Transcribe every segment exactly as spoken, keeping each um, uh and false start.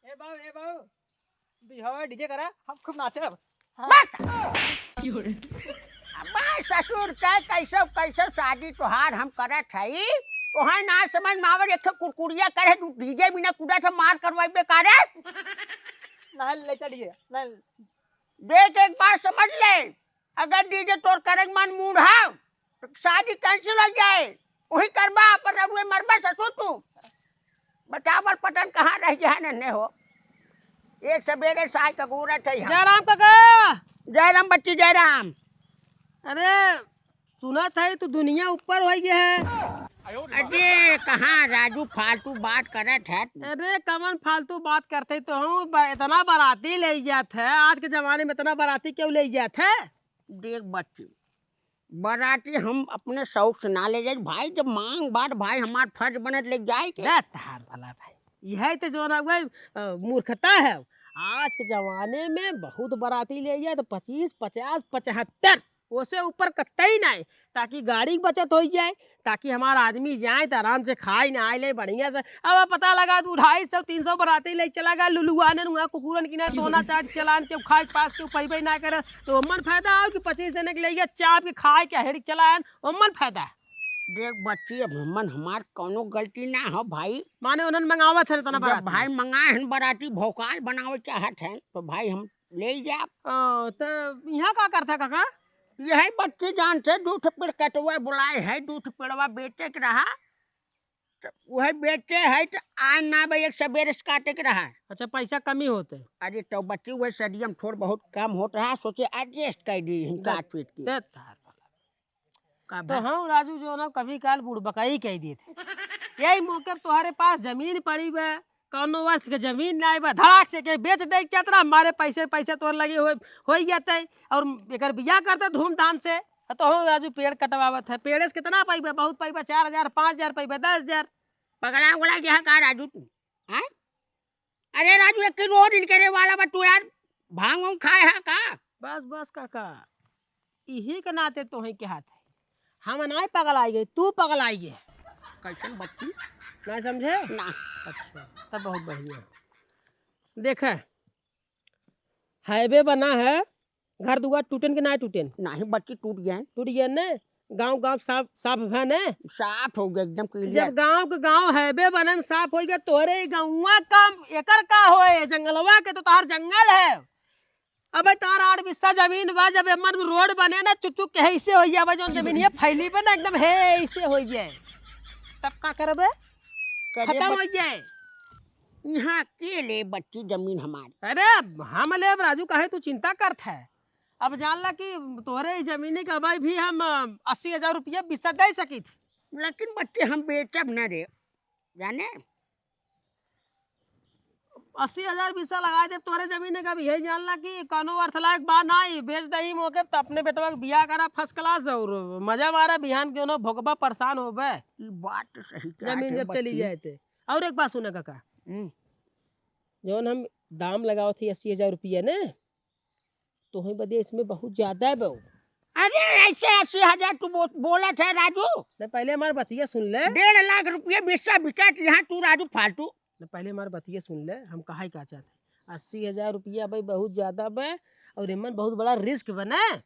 ए बाबू, ए बाबू, बिहावा DJ करा, हम खूब नाचब। हाँ। बस। अबे ससुर के कैसो, कैसो शादी तोहार हम करत हई, तोहार ना समझ में आवे, एक ठो कुरकुरिया करे, तू DJ बिना कूदा से मार करवाइबे का रे? ना ले चलिए, ना। देख, एक बात समझ ले, अगर DJ तोर करे के मन मूड है, तो शादी cancel हो जाए, वही करबा, पर रहुए मरबा ससुर तू। बतावल पटन कहाँ रह गया है नन्हे हो। एक सबेरे साय का गोरा थे हम। जयराम काका। जयराम बच्ची, जयराम। अरे, सुनत है तू दुनिया ऊपर हो गया है। अरे, कहाँ राजू फालतू बात करत है? अरे, कवन फालतू बात करते तो हूँ, ब-, इतना बाराती ले जात है, आज के जमाने में इतना बाराती क्यों ले जात है? देख बच्ची, बाराती हम अपने शौक से ना ले जाई भाई, जब मांग बाट भाई हमार फर्ज बनत ले जाए के। दे तहार भला भाई, यही तो जो ना वही, अ, मूर्खता है। आज के जमाने में बहुत बाराती ले जाए तो पच्चीस, पचास, पचहत्तर, ओसे ऊपर कतई नहीं, ताकि गाड़ी की बचत हो जाए, ताकि हमार आदमी जाए तो आराम से खाए ना आए ले बढ़िया से। अब पता लगा तू ढाई सौ, तीन सौ बाराती ले चला गया, लुलुआने वहाँ कुकुरन की ना तोना चाट चलान के खाए पास के पैबे ना करे, तो ओमन फायदा हो कि पच्चीस जने के लइया चाप के खाए के हेड़ी चलायन, ओमन फायदा। देख बच्ची, अब हमन हमार कौनो गलती ना हो भाई। माने उन्हन मंगावत है तना जब बाराती। भाई मंगाए हन बाराती, भौकाल बनावे चाहत हन, तो भाई हम ले जाब। ओ, तो यहाँ का करता काका? यही बच्ची जान से दू ठो पेड़ कटवा बुलाए है, दू ठो पेड़वा बेचे के रहा। त उहे बेचे है त आज ना भाई, एक सबेरे से काटे के रहा। अच्छा, पैसा कमी होते। अरे तो बच्ची, उहे सदियम थोड़ बहुत कम होत रहा, सोचे adjust कर दी हम दे, काट पीट के। दे तार वाला। का तो बा? हाँ राजू, जो ना कभी काल बुड़बकाई कह देते। यही मौके पर तोहरे पास जमीन पड़ी बा, कौनो वर्ष के जमीन ना बा, धड़ाक से के बेच दे के चतरा, हमारे पैसे, पैसे तोर लगे हो, हो जाते। और एकर बियाह करते धूमधाम से। आ तो हो राजू, पेड़ कटवावत है, पेड़े से कितना पाइबा? बहुत पाइबा, चार हजार, पाँच हजार पाइबा, दस हजार। पगला उगला गया का राजू तू? हैं? अरे राजू, एक रोज इनके रे वाला बा तू यार, भांग वांग खाए है का? बस बस काका, इही के नाते तोहे के हाथ है, हम नाय पगलाई गए, तू पगलाई गए। कैसन बच्ची? ना समझे? ना। अच्छा, तब बहुत बढ़िया। देखे, highway बना है, घर दुआर टूटेन के ना टूटेन? नाही बच्ची, टूट गए। टूट गए ने? गांव गांव साफ, साफ भए ने? साफ हो गया एकदम clear। जब गांव के गांव highway बने में साफ हो गया, तोरे ही गौवा कम, एकर का होए? जंगलवा के तो तहार जंगल है। अबे तार आठ बिस्सा जमीन बा, जब एमन रोड बने ना, चुचुक के ऐसे हो जाए, जौन जमीन ये फैली बा ना, एकदम है ऐसे हो जाए, तब का करबे? करे खत्म बच- हो जाए। यहाँ के ले बच्ची जमीन हमारी? अरे हम लेब राजू, काहे तू चिंता करत है? अब जान ला कि तोहरे ई जमीनी के अबे भी हम, अ, अस्सी हजार रुपया बिस्सा दे सकित। लेकिन बच्ची हम बेचब न रे, जाने? अस्सी हजार बिस्सा लगा दे तोहरे जमीन के, अब यही जान ला कि कौनो अर्थ लायक बा ना, ई बेच दही मौके त अपने बेटवा के बियाह करा first class और मजा मारा, बिहान के उन्हों भोगबा परेशान होबे। ई बात तो सही कहा जमीन थे जब चली बच्ची। जाए ते। और एक बात सुना काका, हम्म। जौन हम दाम लगावत ही अस्सी हजार रुपया ने, तोहे बदे इसमें बहुत ज्यादा है बहू। अरे ऐसे अस्सी हजार तू बो-, बोलत है राजू? नहीं, पहले हमार बतिया सुन ले। डेढ़ लाख रुपया बिस्सा बिकत यहाँ तू राजू फालतू। नहीं, पहले हमार बतिया सुन ले, हम कहा का चाहते हैं। अस्सी हजार रुपया भाई बहुत ज्यादा बा, और एमन बहुत बड़ा risk बने।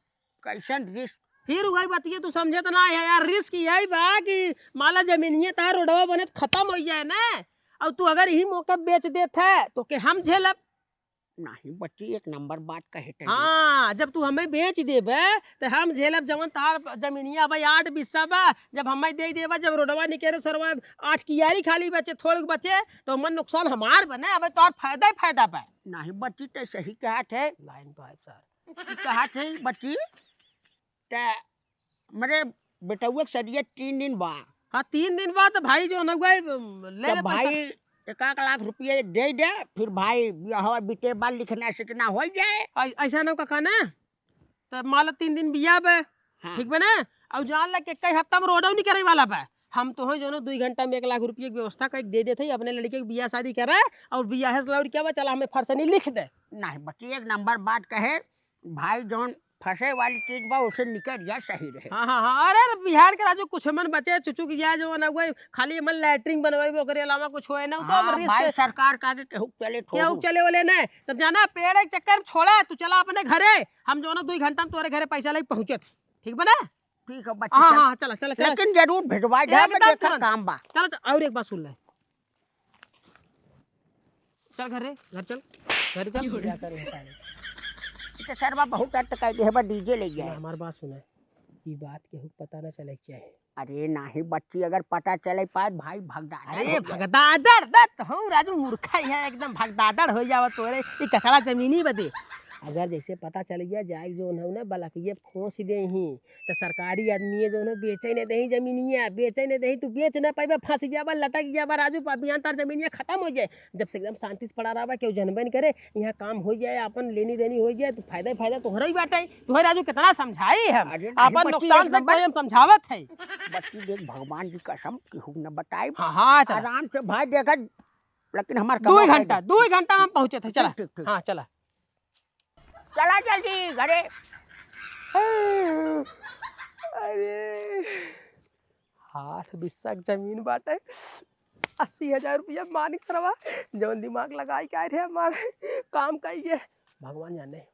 कैसन risk? फिर वही बतिया तू समझत ना है यार, risk यही बा कि मान ला जमीनिया तार रोडवा बने त खत्म हो जाए ना, और तू अगर यही मौका बेच देत है तो के हम झेलब। नहीं बच्ची, एक नंबर बात कहे तनी। हाँ, जब तू हमें बेच देबे, तो हम झेलब जवन तार जमीनिया भाई आठ बिस्सा बा, जब हमें दे देबा, जब रोडवा निकेरे सरवा आठ कियारी खाली बचे, थोड़ बचे, तो हमर नुकसान हमार बने, अबे तोर फायदा ही फायदा बा। नहीं बच्ची, ते सही कहत है। लाइन पे है सर। कहत है बच्ची, त मरे बेटउआ के सदिया तीन दिन बा। हाँ, तीन दिन बाद तो भाई जो न गए, ले तो ले पैसा। भाई एक आध लाख रुपये दे दे, फिर भाई बियाह बिटे बाद लिखना सीखना हो जाए। ऐ-, ऐसा न काका ना, तो मान ला तीन दिन बियाह बे, हाँ। ठीक बे ना? और जान ला कि कई हफ्ता में रोडो नहीं करे वाला बे। हम तो हैं जो ना दो घंटा में एक लाख रुपये की व्यवस्था करके दे देते हैं, अपने लड़के की बियाह शादी करे और बियाह से लौट के बे, चला हमें फरसनी लिख दे। नहीं बच्ची, एक नंबर बात कहे भाई, जौन फंसे वाली चीज बा, उसे निकल जा, सही रहे। हाँ, हाँ, हाँ। अरे, अरे, बिहार के राजू कुछ मन बचे, चुचुक जाए जो ना हुए, खाली मन लैट्रिन बनवाई, ओकरे अलावा कुछ होए ना, तो हाँ, हम risk भाई, सरकार का आगे केहू चले केहू थोड़ू। चले वाले नहीं। तब जाना, पेड़ एक चक्कर में छोड़ा, तू चला अपने घरे, हम जो ना दो घंटा में तोरे घरे पैसा लेके पहुँचत, ठीक बा ना? ठीक है, बच्ची, हाँ, चल। हाँ, चला, चला, चला। लेकिन जरूर भेजवा दे, एकदम हमें देखा तुरंत। काम बा। चला, चला, और एक बात सुन ले। चल घर रे, घर चल, घर चल। क्यों रे? क्या करे है साले? ई तो सरवा बहुत अंत कर दे, हमार डीजे ले सुना, गया। हमार बात सुना, ई बात केहू के पता ना चले के चाहे। अरे नाही बच्ची, अगर पता चले पाए भाई, भगदादड़ अरे हो जाए। भगदादड़, दत हम राजू मूर्खा ही है, एकदम भगदादड़ हो जावा तोरे, ई कचड़ा जमीनी बदे। अगर जैसे पता चल गया, जाए जो ना, ना बलकिए खोस दे ही, तो सरकारी आदमी है जो ना बेचे न दे जमीनिया, बेचे न दे, तू बेच ना पाइबा, फंस जाबा, लटक जाबा राजू, अभियान तार जमीनिया खत्म हो जाए। जब से एकदम शांति से पड़ा रहा, केहू जनबे न करे, यहाँ काम हो जाए, अपन लेनी देनी हो जाए, तो फायदा ही फायदा तोहरा ही बाटे। तोहरे राजू कितना समझाई हम, अरे नहीं अपन बच्ची, नुकसान एक से नंबर। कोई हम समझावत है। बच्ची देख, भगवान की कसम, केहू न बताई। हाँ, हाँ, चला। आराम से भाई देखा, लेकिन हमार दो कमाई घंटा, दे। दो घंटा में पहुँचत है, चला। ठीक, ठीक, ठीक। हाँ, चला। चला जल्दी घरे। अरे, आठ बिस्सा के जमीन बाटे, अस्सी हजार रुपया मानिक सरवा, जौन दिमाग लगाई के आए रहे हमार काम कइए। भगवान जाने,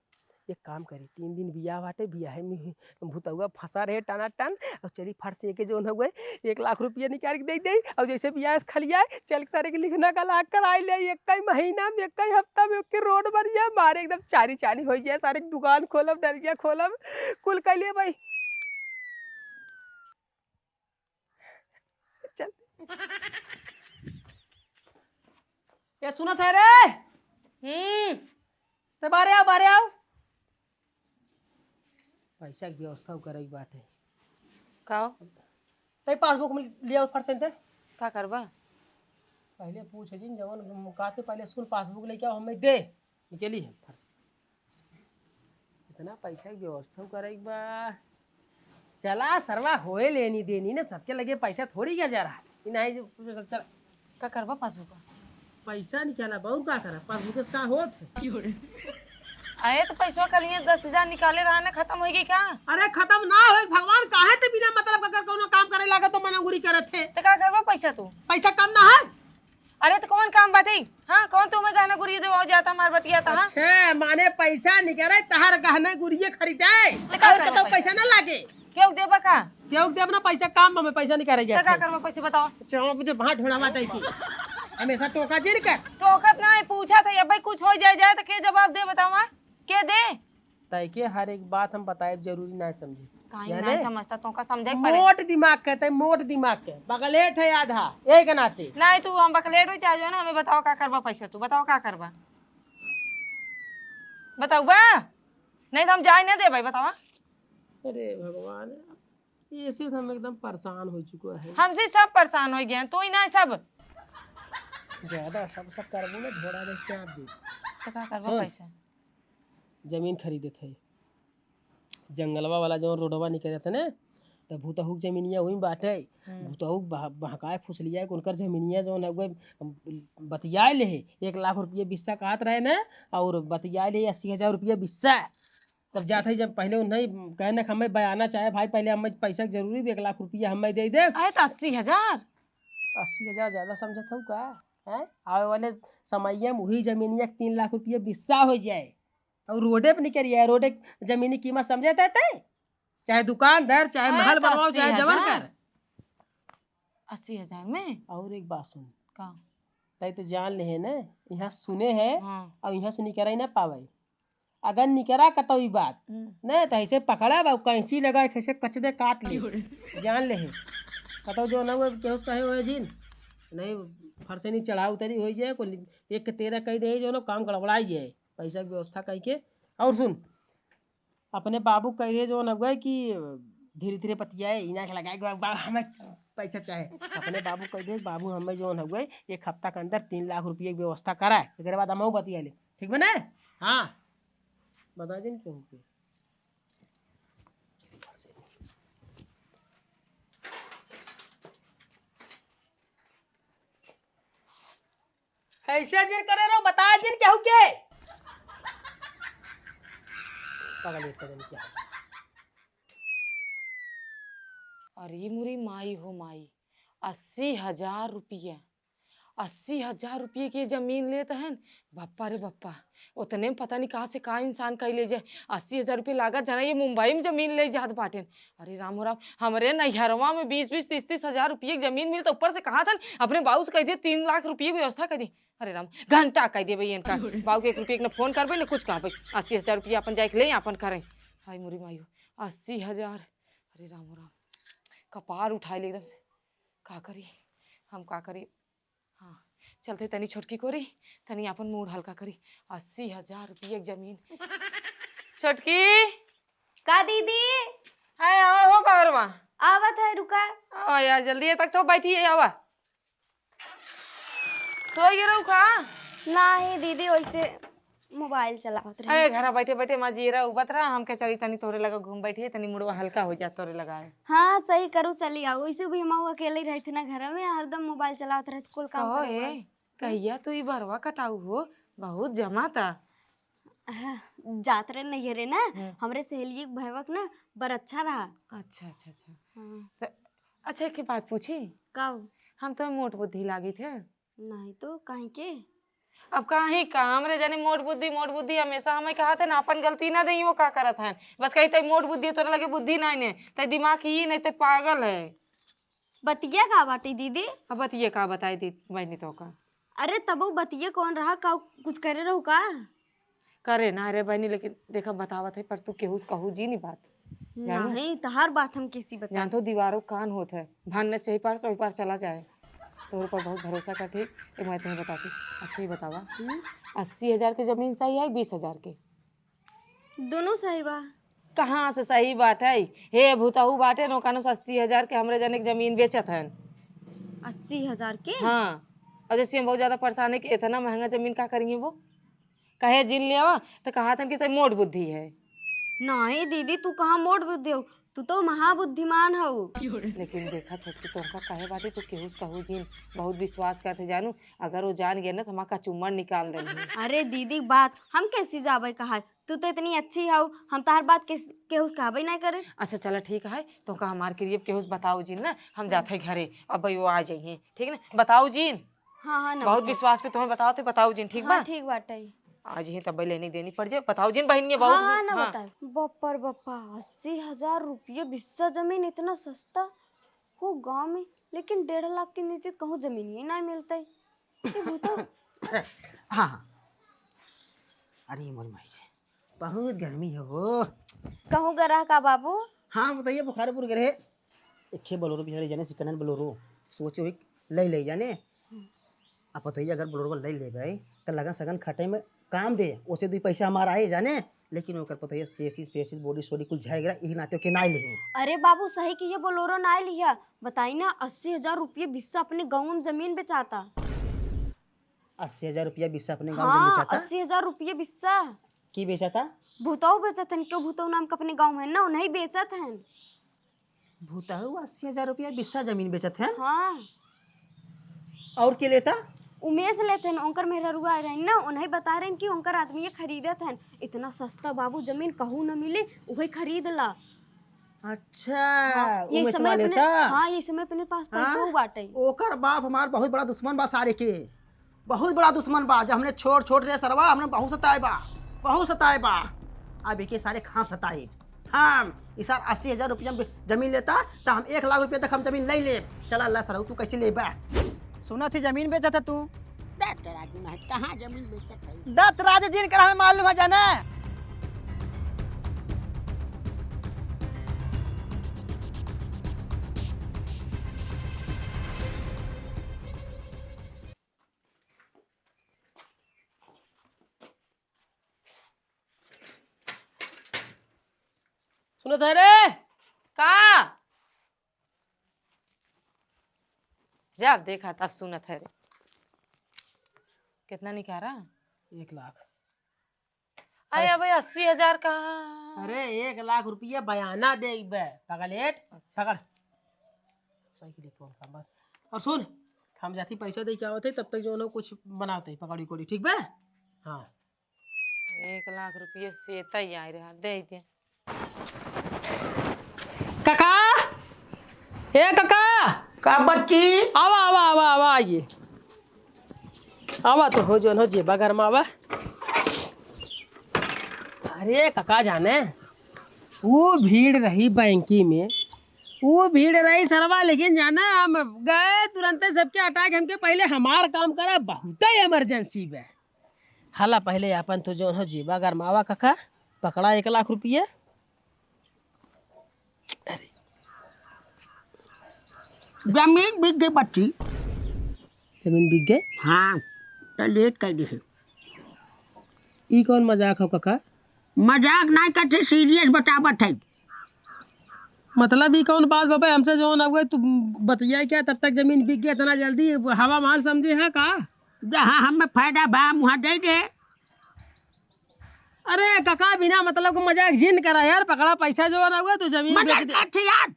एक काम करी, तीन दिन बियाह बाटे, बियाहे में भूतउआ फंसा रहे टनाटन, और चली फट से के जौन हुए, एक लाख रुपया निकाल के दे दे, और जैसे बियाह खलिया, चल के सारे के लिखना का लाख कराई ले, एक कई महीना में, एक कई हफ्ता में, ओके रोड बढ़िया मारे, एकदम चारी चानी हो जाए, सारे के दुकान खोलब, डलिया खोलब, कुल कइले भाई। चल। ए, सुनत है रे? हम्म। ते बाहरे आओ, बाहरे आओ। पैसा के व्यवस्था करे के बाटे। का हो? ते पासबुक में लिया फट से ते। का करबा? पहले पूछ जिन, जवन काथे पहले सुन, पासबुक लेके आओ, हमें दे। निकली है फट से। इतना पैसा के व्यवस्था करे के बा। चला सरवा, होए लेनी देनी ना, सबके लगे पैसा थोड़ी गया जा रहा है। ई नहीं जो, चला। का करबा पासबुक का? पैसा निकाला बा, और का करा? पासबुक से का होत है? अरे तो पैसा कल ये दस हजार निकाले रहा ना, खत्म हो गई का? अरे खत्म ना होई, भगवान काहे ते बिना मतलब का अगर कौनो काम करे लागे तो मनंगुरी करत है। तो का करबा पैसा तू? पैसा कम ना है? अरे तो कौन काम बाटे? हाँ, कौन तुम्हें गहना गुरिया देवा जाता हमार बतिया था, हाँ? अच्छा, माने पैसा निकाले तहार गहना गुरिया खरीदे? तो का और करबा कतौ पैसा? पैसा ना लागे। केहू देबा का? केहू देब ना पैसा, काम में पैसा निकाले तो का जाते। करबा पैसा बताओ? चौंक दे, भाट ढोड़ावा जाए की। हमेशा टोका जिन के। टोकत ना है, पूछा था, अब भाई कुछ हो जाए, जाए तो के जवाब दे, बतावा? के दे? तय के हर एक बात हम बताए जरूरी ना समझे। काहे जाने? ना समझता, तो का समझे के पड़े? मोट दिमाग के, तय मोट दिमाग के, बकलेट है आधा, एक नाते। नहीं, तू हम बकलेट हो चाहे जो ना, हमें बताओ का करबा पैसा, तू बताओ का करबा? बताओ बा? नहीं तो हम जाए ना दे भाई, बतावा। अरे भगवान, ऐसे तो हम एकदम परेशान हो चुका है। हमसे सब परेशान हो गए हैं, तू ही ना सब। ज्यादा सब, सब करबू ना, घोड़ा में चाप दे। तो का करबा सुन, पैसा? जमीन खरीदे थे, जंगलवा वाला जौन रोडवा निकलत है ना, तो भूतहुक जमीनिया वही बाटे। हम्म। भूतहुक बह-, बहकाए फुसलिया के उनकर जमीनिया जौन है, उहे बतियाए ले है, एक लाख रुपया बिस्सा कहत रहे ना, और बतियाए ले अस्सी हजार रुपया बिस्सा। तब जात है, जब पहले उन्हें कहे ना, हमें बयाना चाहे भाई, पहले हमें पैसा के जरूरी भी, एक लाख रुपया हमें दे दे। अरे तो अस्सी हजार? अस्सी हजार ज्यादा समझत हूँ का? हैं? आवे वाले समैया में वही जमीनिया के तीन लाख रुपया बिस्सा हो जाए। और रोडे पे निकल रही है, रोडे जमीनी कीमत समझे थे ते? चाहे दुकान धर, चाहे हाँ, महल तो बनवाओ, चाहे जवन अस्सी हजार। कर। अस्सी हजार में? और एक बात सुन। का? तय तो जान ले है ना, यहाँ सुने है हाँ। और यहाँ से निकरा ही ना पावे। अगर निकरा कतौ ई बात, हम्म। नहीं तो ऐसे पकड़ा बा, कैंची लगा, कैसे कच दे काट ले। क्यों रे? जान ले है। कतौ जो ना हुए, केहू से कहे हुए जिन। नहीं, फरसे नहीं चढ़ा उतरी हो जाए, कोई एक के तेरह कह दे, जो ना काम गड़बड़ाई जाए। पैसा की व्यवस्था कह के। और सुन, अपने बाबू कह दे जो न हुए कि धीरे धीरे बतियाए, इना के लगाए के बा-, बा-, हमें पैसा चाहे। अपने बाबू कह दे, "बाबू, हमें जो न हुए, एक हफ्ता के अंदर तीन लाख रुपये की व्यवस्था कराए, एकरे बाद हम बतिया ले।" ठीक बने? हाँ, बता दिन क्यों के। ऐसे जिन करे रहो, बता जिन केहू के। पागल एक पता नहीं क्या है। अरे मुरी माई हो माई, अस्सी हजार रुपया, अस्सी हजार रुपये के जमीन लेत हन। बप्पा रे बप्पा, उतने में पता नहीं कहाँ से का इंसान कई ले जाए। अस्सी हजार रुपये लागत, जाना ये मुंबई में जमीन ले जात बाटेन। अरे राम हो राम, हमरे नैहरवा में बीस बीस तीस तीस हजार रुपये के जमीन मिलत, ऊपर से कहा था अपने बाबू से कह दिए तीन लाख रुपये की व्यवस्था कर दी। अरे राम, घंटा कह दिए भैया इनका। बाबू के एक रुपये के न फोन करबे न कुछ कहबे। अस्सी हजार रुपये अपन जाके ले अपन करें। हाय मुरी माई हो, अस्सी हजार। अरे राम हो राम, कपार उठाए ले एकदम से। का करी, हम का करी? हाँ, चलते तनी छोटकी कोरी, तनी अपन मूड हल्का करी। अस्सी हजार रुपये की जमीन। छोटकी। का दीदी? हाय, आवा हो बहरवा। आवत है, रुका। आवा यार, जल्दी है तक तो बैठी है, आवा। सो ये रहू का? नाही दीदी, वैसे मोबाइल चलावत रहे। अरे, घरा बैठे बैठे हमार जीरा उबत रहा, हम कहे चली तनी तोरे लगा घूम बैठी, तनी मुड़वा हल्का हो जात तोरे लगा। हाँ, सही करू, चली आओ। वैसे भी हम अकेले ही रहे थे ना घर में, हरदम मोबाइल चलावत रहे, कुल काम कहो करे ए, पड़े। कहिया तू ई बरवा कटाऊ हो, बहुत जमाता। हाँ, जात रहे नैहरे ना, हम्म। हमरे सहेली के भैवक ना बड़ अच्छा रहा। अच्छा, अच्छा, अच्छा। हाँ। त-, अच्छा, एक बात पूछी? का? हम तो मोट बुद्धि लागी थे। नहीं तो, काहे के? अब काहे का, हमरे जाने मोट बुद्धि, मोट बुद्धि हमेशा हमें कहा थे ना, अपन गलती ना देई, वो का करत हैं। बस कही तई मोट बुद्धि, तोरे लगे बुद्धि नहीं ने, तई दिमाग ही नहीं, तई पागल है। बतिया का बाटी दीदी? अब बतिया का बताई दी बहनी तो का? अरे तबो बतिया कौन रहा, का कुछ करे रहू का? करे ना रे बहनी, लेकिन देखा बतावत है, पर तू केहू से कहू जी नहीं बात। जानू? नहीं, तहार बात हम कैसी बताई? जान तो दीवारों कान होत है, भान न सही पार से ओही पार चला जाए। तोर पर बहुत भरोसा करती, एक मैं तुम्हें बताती। अच्छा ही बतावा, हम्म? अस्सी हजार के जमीन सही है, बीस हजार के? दोनों सही बा। कहाँ से सही बात है? हे भूतहू बाटे न, ओकानो से अस्सी हजार के हमरे जने के जमीन बेचत हन। अस्सी हजार के? हाँ। और जैसे हम बहुत ज्यादा परेशान है कि इतना महंगा जमीन का करिए वो? कहे जिन ले आवा, तो कहा था कि ते मोट बुद्धि है। नहीं दीदी, तू कहाँ मोट बुद्धि हो, तू तो महाबुद्धिमान हो। लेकिन देखा छोटकी, तोहका कहे बाटे, तू केहू से कहू जिन, बहुत विश्वास करते जानू, अगर वो जान गए ना तो हमारा कचुम्मर निकाल देंगे। अरे दीदी, बात हम कैसी जाबे कहा, तू तो इतनी अच्छी हऊ, हम तहार बात केस-, केहू से कहबे नहीं करे। अच्छा चला ठीक है, तोहका हमार किरियब केहू से बताऊ जिन ना, हम जाते हैं घरे, अब भाई वो आ जाइए, ठीक ना? बताऊ जिन। हाँ, हाँ, ना बहुत बताओ। विश्वास पे तुम्हें बताओ थे, बताऊ जिन, ठीक हाँ, बा? ठीक बाटे। आज ही तब लेनी देनी पड़ जाए, बताऊ जिन बहन, ये बहुत हाँ, हाँ, ना हाँ। बताओ। बप्पर बप्पा, अस्सी हजार रुपये बिस्सा जमीन इतना सस्ता हो गाँव में, लेकिन डेढ़ लाख के नीचे कहूँ जमीन ही नहीं मिलते। ये बताओ। हाँ, हाँ। अरे मोरी माई रे, बहुत गर्मी है हो। कहूँ गरा का बाबू? हाँ, बताइए, बुखारपुर गए रहे। एक खे बोलोरो बिहारी जाने, second hand बोलोरो। सोचे हुई ले ले जाने। हम्म। अब बताइए, अगर बोलोरो ले ले भाई, तो लगन सगन खटे में काम दे, ओसे दुई पैसा हमारा आए जाने। लेकिन ओकर पता है, चेसिस, पेसिस, body सोडी कुल झड़ गया, यही नाते ओके ना ले। अरे बाबू, सही कि ये बोलोरो ना लिया। बताई ना, अस्सी हजार रुपये बिस्सा अपने गाँव में जमीन बेचाता। अस्सी हजार रुपया बिस्सा अपने गाँव में हाँ, बेचाता? अस्सी हजार रुपये बिस्सा। की बेचाता? भूतऊ बेचत हन, क्यों भूतऊ नाम का अपने गाँव में ना, उन्हीं बेचत हन। भूतऊ अस्सी हजार रुपया बिस्सा जमीन बेचत हन? हाँ। और के लेता? उमेश लेत हन, उनकर मेहररुआ रहन ना, उन्हीं बता रहन कि उनकर आदमी ये खरीदत हन। इतना सस्ता बाबू जमीन कहूँ न मिले, उहे खरीद ला। अच्छा, हाँ, ये उमेश समय वाले अपने, था? हाँ, ये समय अपने पास हाँ? पैसो बाटे। ओकर बाप हमार बहुत बड़ा दुश्मन बा सारे के, बहुत बड़ा दुश्मन बा। जब हमने छोट छोट रहे सरवा, हमने बहुत सताए बा, बहुत सताए बा। अब एके सारे खाम सताए। हम ई सार अस्सी हजार रुपया में जमीन लेता, तो हम एक लाख रुपया तक हम जमीन ले लेब। चला ला सरऊ, तू कैसे लेबा? सुनत ही जमीन बेचत है तू? दत्त राजू नहीं, कहाँ जमीन बेचत है? दत्त राजू जिनकर हमें मालूम है जाने। सुनत है रे? का? जब देखा तब सुनत है रे। कितना निकारा? एक लाख। अरे अरे। अबे अस्सी हजार का। अरे एक लाख रुपया बयाना देबे, पगलेट, अच्छा। पकड़। साइकिल एक और का बस। और सुन, हम जाती पैसा दे के आवत है, तब तक जो लोग कुछ बनाते हैं, पकौड़ी उकौड़ी, ठीक बे? हाँ। एक लाख रुपये से तैयार रहा, दे दे। काका, ए काका। का बच्ची? आवा, आवा, आवा, आवा, आइए। आवा तो हो, जौन हो जेबा गरमावा। अरे काका जाने, वो भीड़ रही बैंकी में, वो भीड़ रही सरवा, लेकिन जाना हम गए तुरंते सबके हटा के, हमके पहले हमार काम करा, बहुत ही इमरजेंसी बा। हला पहले आपन तो जौन हो जेबा गरमावा काका, पकड़ा एक लाख रुपये। अरे। जमीन बिक गई बच्ची। जमीन बिक गई? हाँ, तो लेट कर दे। ई कौन मजाक हो काका? मजाक नाहीं करते, serious बतावत है। मतलब ई कौन बात बाबा, हमसे जौन हुए तू बतिया क्या, तब तक जमीन बिक गई इतना जल्दी, हवा महल समझे है का? जहाँ हमें फायदा बा, वहाँ दे दे। अरे काका, बिना मतलब के मजाक जिन करा यार, पकड़ा पैसा जौन हुए तू जमीन मजाक बेच दे। करते यार।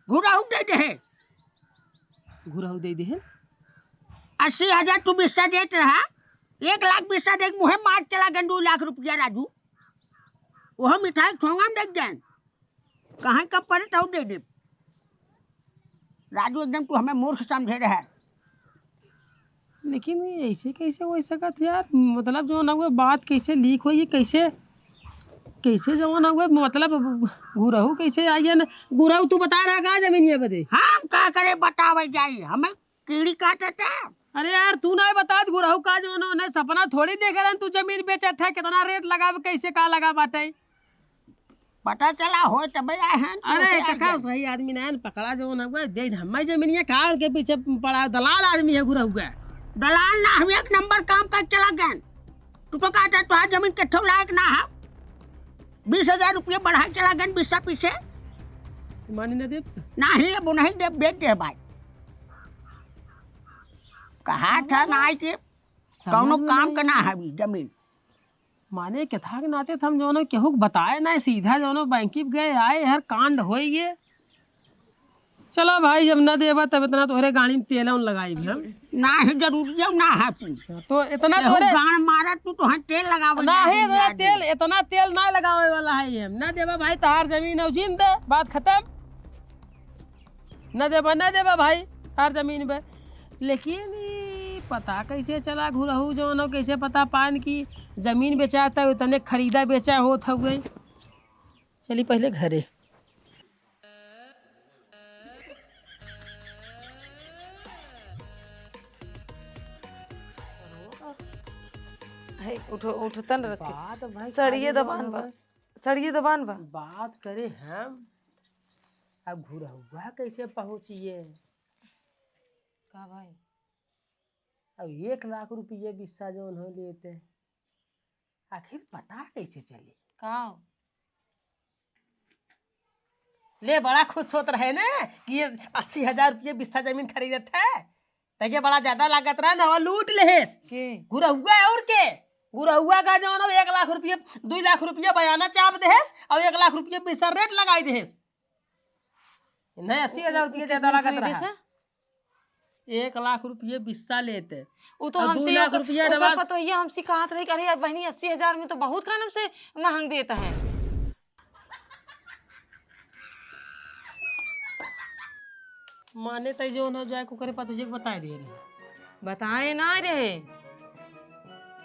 घुरहू दे दे। घुरहू दे दे। अस्सी हजार तू बिस्सा देत रहा, एक लाख बिस्सा दे मुहे मार चला गन दो लाख रुपया राजू। वो मिठाई ठोंगा में देख जान। कहाँ कम पड़े तो दे दे। राजू एकदम तू हमें मूर्ख समझे रहे। लेकिन ये ऐसे कैसे हो सकत यार? मतलब जौन हुए बात कैसे लीक होई, कैसे, कैसे जौन हुए मतलब गुरहू कैसे आई है ना? गुरहू तू बता रहा का जमीन ये बदे? हम का करे बतावे जाई, हमें कीड़ी काटता। अरे यार तू ना बता गुरहू का जौन हो, ना सपना थोड़ी देखे रहन तू जमीन बेचत है, कितना रेट लगावे, कैसे का लगा बाटे? पता चला हो तबे आए हैं, अरे पूछे काका, आए। सही आदमी ना है, पकड़ा जौन हुआ, दे हमारी जमीनिया का उनके पीछे पड़ा, दलाल आदमी है गुरहुआ। दलाल ना, हम एक नंबर काम कर चला गए। तू तो कहता तुहार जमीन के ठो लायक ना है, बीस हजार रुपये बढ़ा चला गए बिस्सा पीछे। मानी ना देब? नहीं, अब नहीं देब, बेच दे भाई। कहा था ना कि समझ कौनो में काम नहीं का ना आया। हवी जमीन। माने केथा के नाते त हम जौनो केहू के बताए ना, सीधा जौनो बैंकी पे गए आए, हर कांड होई गए। चला भाई, जब ना देबा तब इतना तोहरे गाड़ी में तेल उन लगाई भी हम। ना ही जरूरी है, ना है तू। तो इतना केहू तोहरे गान मारा तू तो है तेल लगावे ना जाए ही दुनिया इतना में। तेल, इतना तेल ना लगावे वाला है हम। ना देबा भाई, तहार जमीन हो जिन दे, बात खत्म। न देबा, न देबा भाई, हर जमीन बे। लेकिन ई पता कैसे चला घुरहू जौन हो, कैसे पता पान की जमीन बेचाता है, उतने खरीदा बेचा होत हउए। चली पहले घरे। है, उठो, उठतन रखे। बात भाई सड़िए खाली दबान बा। बा। सड़िए दबान बा। बात करे हम, अब घुरहुआ कैसे पहुँचिए? का भाई? अब एक लाख रुपये बिस्सा जौन हो लेते, आखिर पता कैसे चली? का? ले, बड़ा खुश होत रहे ना कि ये अस्सी हजार रुपये बिस्सा जमीन खरीदत है, तैके बड़ा ज्यादा लागत रहा ना, वो लूट लेहेस। के? गुरहुआ और के? गुरहुआ का जौन हो एक लाख रुपये, दुई लाख रुपये बयाना चाप देहेस और एक लाख रुपये बिस्सा रेट लगाई देहेस। नहीं, अस्सी हजार रुपये ज्यादा लागत रहा। एक लाख रुपये बिस्सा लेते। उ तो और हमसे दो लाख ओकर, रुपया ओकर डबल। पतोहिया हमसे कहत रही कि अरे यार बहनी, अस्सी हजार में तो बहुत खान हमसे महंग देता है। माने तई जौन हो जाए, ओकरे पतोहिया के बताए दे रही। बताए ना रहे।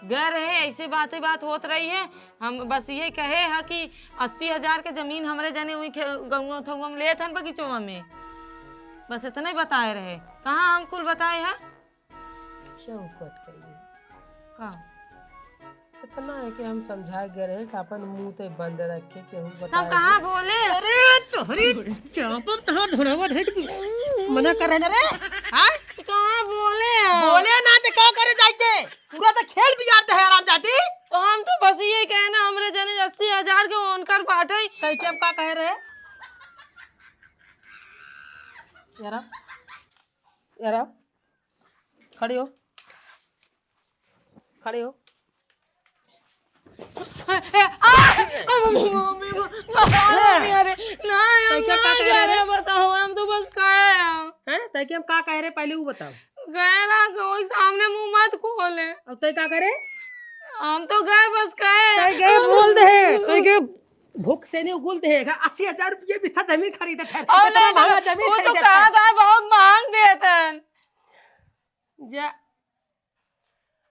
गए रहे, ऐसे बातें बात होत रही है। हम बस ये कहे है कि अस्सी हजार के जमीन हमरे जने वहीं खे-, गउआ उथउआ में लेत हन बगीचवा में। बस इतने बताए रहे। कहाँ हम कुल बताए है? चौपट कइली। का? इतना है कि हम समझाए गए रहे कि अपन मुंह ते बंद रखे, केहू बताए हम कहाँ दे। बोले? अरे तोहरी चापम तहार धुनावा धइक तू। मना कर रहे ना रे। हाँ? कहाँ बोले हम? बोले ना ते का करे जाइके? पूरा तो खेल बिगाड़ दे है, हरामजादी। तो हम तो बस ये कहे ना, हमरे जने अस्सी हजार के उनकर बाटे। तई के हम का कहे रहे? यारा, यारा, खड़ी हो, खड़ी हो। ए, ए, आ! अरे, मम्मी, मम्मी, मम्मी, मम्मी, अरे, ना, हम तई के हम का ना कहे रहे? जा रहे, बताओ, हम तो बस कहे हैं। हैं? तई के हम का कहे रहे, पहले वो बताओ। कहे ना, कोई सामने मुंह मत खोले। अब तई का करे? हम तो गए बस कहे। तै के बोल दे, तै के भूख से नहीं उगुल दे, अस्सी हजार रुपये बिस्सा जमीन खरीदे थे। और इतना नहीं तो, महंगा जमीन वो तो खरीदे कहा थे। था, बहुत महंग देत हन। जा,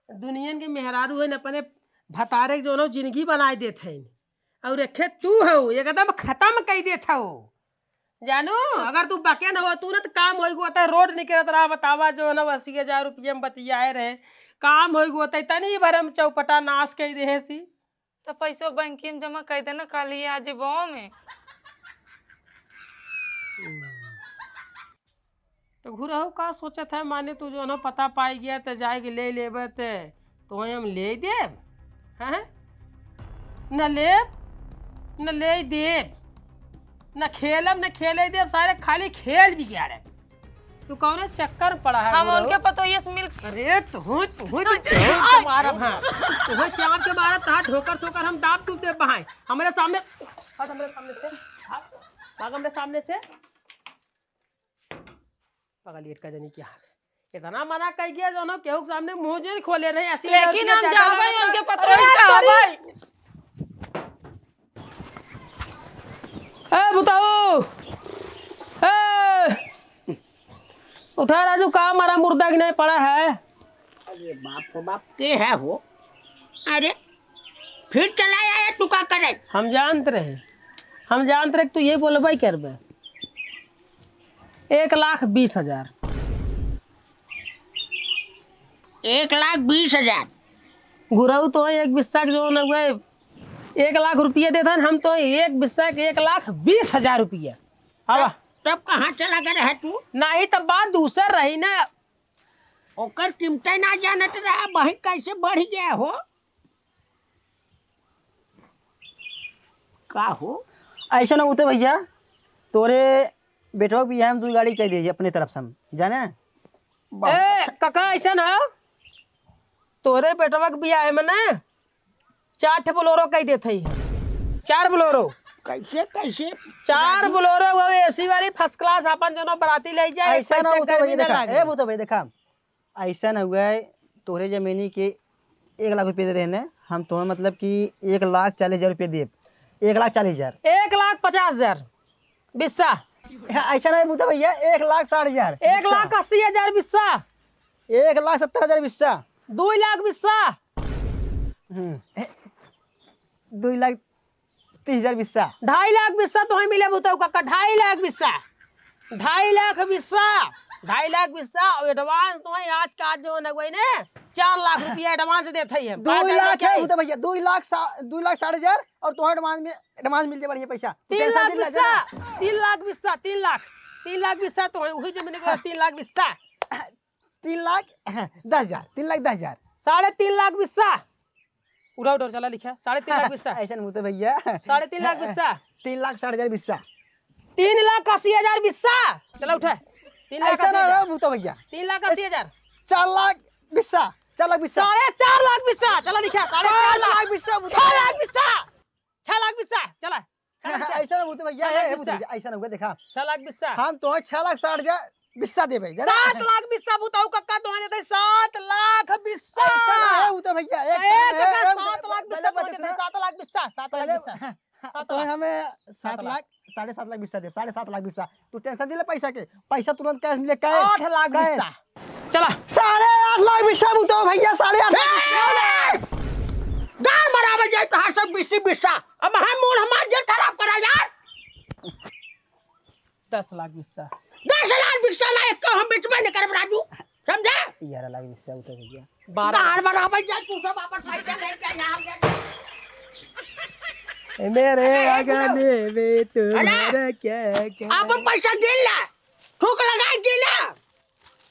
दुनियन के मेहरारू है न, अपने भतारे के जौन जिंदगी बनाए देत हैं, और एखे तू हो, एकदम खत्म कई देत हो। जानू, अगर तू बके न हो, तू न त काम होई गो, त रोड निकलत रहा, बतावा, जौन अस्सी हजार रुपये में बतियाए रहे, काम होई गो, त तनी भर में चौपटा नाश कई देहे सी। त पैसो बैंक में जमा कर देना, कल ही आ जेबो में। तो घुरहु का सोचत है, माने तू जौन पता पाई गया, त जाए के ले लेबे, त तोहे हम ले देब, हैं? न लेब, न ले देब, न खेलब, न खेले देब, सारे खाली खेल बिगाड़े। तू कौने चक्कर में पड़ा है, हम घुरहु? उनके पतोहिए से मिल अरे, तू, तू, तू, अरे, जान के मारब, हाँ। तू जान के मारब, तहाँ ठोकर, ठोकर हम दाब तू दे बहाए। हमरे सामने, हट हमरे सामने से, हट, भाग हमरे सामने से। पगलियट का जनी क्या हाल है? इतना मना कह गया, जौन केहू के सामने मुंह जो खोले रहे, ऐसी लेकिन लड़कियां हम ज्यादा जाबे, लड़कियां उनके पतोहिए अरे, से कहबे। ए, बुताऊ! ए! उठा राजू, का मरा मुर्दा की नहीं पड़ा है? अरे बाप रे बाप, के है हो? अरे, फिर चला आया, तू का करे? हम जानत रहे, हम जानत रहे कि तू ये बोलबे ही करबे। एक लाख बीस हजार। एक लाख बीस हजार? घुरहु, तो एक बिस्सा के जौन हुए, एक लाख रुपया देत हन, हम तो एक बिस्सा के एक लाख बीस हजार रुपया। आवा। तब, तब कहाँ चला गया रहे तू? नहीं, तब बात दूसर रही ना। ओकर कीमते ना जानत रहा, वही कैसे बढ़ गया हो? का हो? ऐसा ना होते भैया, तोरे बेटवा के बियाह में दू गाड़ी कह दीजिए अपने तरफ से हम, जाने? बहुत ए, अच्छा। काका, ऐसा ना, तोरे बेटवा के बियाह में ना, चार ठे बोलेरो कह देत हई। चार बोलेरो। कैसे, कैसे? चार बोलेरो, वो AC वाली first class, अपन दोनों बराती ले जाए, ऐसा ना पैसा होता गर्मी भैया, ना देखा, लागे। ए, वो तो भाई देखा, ऐसा ना हुआ है, तोरे जमीनी के एक लाख रुपये दे रहे हैं, हम तुम्हें मतलब कि एक लाख चालीस हजार रुपये देब, एक लाख चालीस हजार। एक लाख पचास हजार बिस्सा। ऐसा ना है बूता भैया, एक लाख साठ हजार एक लाख अस्सी हजार बिस्सा। एक लाख सत्तर हजार बिस्सा। दो लाख बिस्सा। हम्म, ए, दो लाख तीस हजार बिस्सा। ढाई लाख बिस्सा तोहे मिले बुताऊ काका, ढाई लाख बिस्सा। ढाई लाख बिस्सा, ढाई लाख बिस्सा, और advance तोहे आज का आज जो नगवई ने, चार लाख रुपया advance देत हई हम। दो लाख है, बूता भैया, दो लाख सा-, दो लाख साठ हजार और तोहे advance में, advance मिल जाए बढ़िया पैसा। तू तीन लाख बिस्सा, तीन लाख बिस्सा, तीन लाख, तीन लाख बिस्सा तोहे, वही जमीन के तीन लाख बिस्सा। तीन लाख दस हजार, तीन लाख दस हजार। साढ़े तीन लाख बिस्सा। उठा, उठा, चला लिखा, साढ़े तीन लाख बिस्सा। ऐसा नहीं होता भैया। साढ़े तीन लाख बिस्सा। तीन लाख साठ हजार बिस्सा। तीन लाख अस्सी हजार बिस्सा। चला उठा। तीन लाख ऐसा अस्सी ना हजार। हो, भूता भैया। तीन लाख अस्सी हजार। चार लाख बिस्सा, चार लाख बिस्सा। साढ़े चार लाख बिस्सा। चला लिखा, साढ़े चार पाँच लाख। लाख बिस्सा, भूता छह भैया। लाख बिस्सा। छह लाख बिस्सा। चला। छह लाख बिस्सा। ऐसा ना भूता भैया, छह लाख ए, भूता बिस्सा। भैया, ऐसा ना हुआ, देखा। छह लाख बिस्सा। हम तो छह लाख साठ हजार बिस्सा देबे, जाना? सात लाख बिस्सा बुताऊ कक्का तोहे देते, सात लाख बिस्सा। ऐसा ना है, वो तो भैया, एक ए, तो है, कक्का, एक सात लाख बिस्सा पहले तोहे देते, सुना। सात लाख बिस्सा, सात लाख पहले बिस्सा। सात तो लाख। हमें सात सात लाख। लाख, साढ़े सात लाख बिस्सा दे, साढ़े सात लाख बिस्सा। तू tension नहीं ले पैसा के, पैसा तुरंत cash मिले, cash, आठ लाख cash। बिस्सा। चला। साढ़े आठ लाख बिस्सा बुताऊ भैया, साढ़े आठ लाख बिस्सा। ए! गाल मरावे जाए तो हाँ सब बिस्सी बिस्सा। अब हम मूड हमार जे खराब करा यार। दस लाख बिस्सा। दस लाख बिस्सा ना, एक तो हम बेचबे न करब राजू, समझे? ग्यारह लाख बिस्सा उठे भैया। बारह। दाल बनावे जा, तू सब आपन पैसा लेके यहाँ आ जा। ए मेरे अरे, ए, आंगन बुढ़ऊ। में तुम्हारा अरे, क्या काम? आपन पैसा गिन ला, थूक लगाए गिन ला,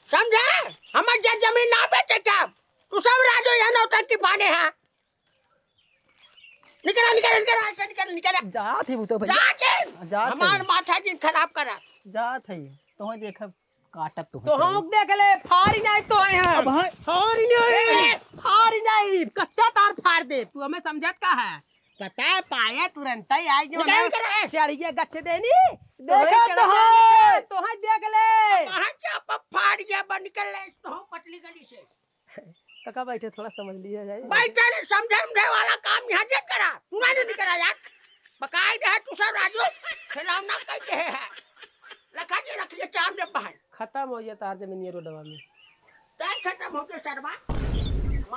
समझे? हमर जे जमीन ना बेचे के, तू सब राजू यहाँ नौटंकी पाने हैं। निकला, निकला, निकला, ऐसे निकला, निकला। जात है वो तो भैया। जात है। जात है। हमार माथा जिन खराब करा। जात है। तोहे देखब, काटब तोहे तो चलो। हम देख ले, फारी नहीं तो है हम। अब हाँ। फारी नहीं। ए! फारी नहीं, कच्चा तार फाड़ दे। तू हमें समझत का है? पता है, पाए तुरंत ही आई जो निकल, ना। निकल, ए! चढ़िया गच्छ देनी। तोहे देखा चढ़ तो जा, है। तोहे देख ले। कहाँ से आप फाड़ गया बन के ले, तो पतली गली से। काका बैठे, थोड़ा समझ लिया जाए। बैठे नहीं, समझे उमझे वाला काम यहाँ जिन करा, तू नहीं, नहीं करा यार। बकाई दे है तू सब राजू, खिलौना कह दे है। लखा जी रखिए चार जब भाई। खत्म हो गया तार जमीन ये रोडवा में। टाइम खत्म हो गया सरवा।